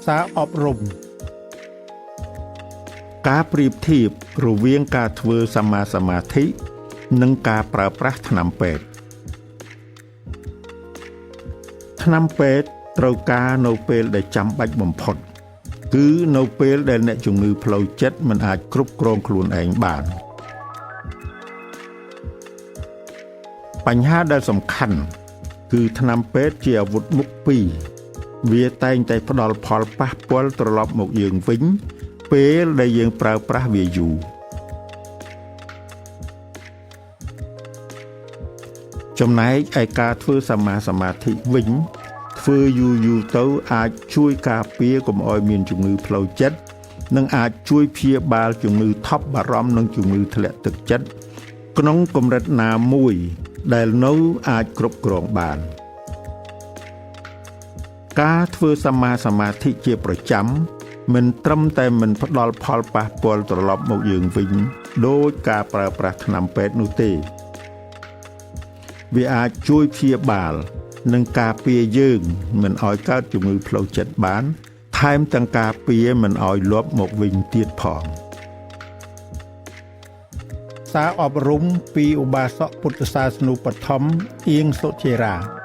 សារអប់រំ ការប្រៀបធៀបរវាងការធ្វើសម្មាសមាធិនិងការប្រើប្រាស់ថ្នាំពេទ្យថ្នាំពេទ្យត្រូវការនៅពេលដែលចាំបាច់បំផុត គឺនៅពេលដែលអ្នកជំងឺផ្លូវចិត្តមិនអាចគ្រប់គ្រងខ្លួនឯងបានបញ្ហាដែលសំខាន់គឺថ្នាំពេទ្យជាអាវុធមុខពីរវាតែងតែផ្ដល់ផលប៉ះពាល់ត្រឡប់មកយើងវិញពេលដែលយើងប្រើប្រាស់វាយូរចំណែកឯការធ្វើសម្មាសមាធិវិញធ្វើយូរយូរទៅអាចជួយការពារកុំឲ្យមានជំងឺផ្លូវចិត្តនិងអាចជួយព្យាបាលជំងឺថប់បារម្ភនិងជំងឺធ្លាក់ទឹកចិត្តក្នុងកម្រិតណាមួយដែលនៅអាចគ្រប់គ្រងបានការធ្វើសម្មាសមាធិជាប្រចាំមិនត្រឹមតែមិនផ្ដល់ផលប៉ះពាល់ត្រឡប់មកយើងវិញដោយការប្រើប្រាស់ថ្នាំពេទ្យនោះទេវាអាចជួយព្យាបាលនិងការពារយើងមិនឲ្យកើតជំងឺផ្លូវចិត្តបានថែមទាំងការពារមិនឲ្យលាប់មកវិញទៀតផងសារអប់រំពីឧបាសកពុទ្ធសាសនូបឋមអៀងសុជារា